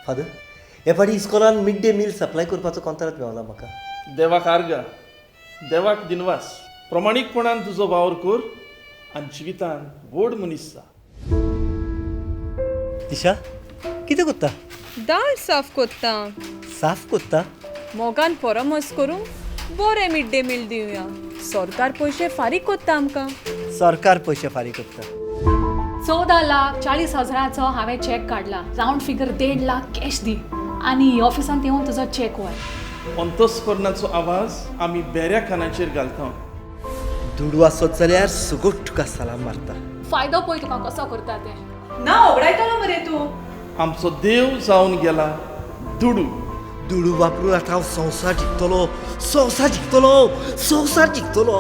Father, हे फाटी इस्कोलान mid day meal supply करपाचो कोंत्रात मेवला म्हाका. देवाक आर्गा, देवाक दिनवास. प्रमाणीकपणान तुजो वावर कर आनी जिवितान व्हड मनीस जा. दिशा, कितें कोत्ता? दाळ साफ कोत्ता. साफ कोत्ता? मोगान परामर्स करूंक बरें मिड डे मील दिवया. सरकार पयशे फारीक कोत्ता आमकां. सरकार पयशे फारीक करता. 14,40,000चो हांवें चॅक काडला. रावंड फिगर 1.5 लाख कॅश दी आनी ऑफिसांत येवन तुजो चॅक व्हर. अंतस्करणाचो आवाज आमी बेऱ्या कानाचेर घालता. दुडू आसत जाल्यार सगट तुका सलाम मारता. फायदो पळय तुका कसो करता तें. ना ओगडायतलो मरे तूं. आमचो देव जावन गेला दुडू. दुडू वापरून आतां हांव संवसार जिखतलो, संवसार जिखतलो, संवसार जिखतलो.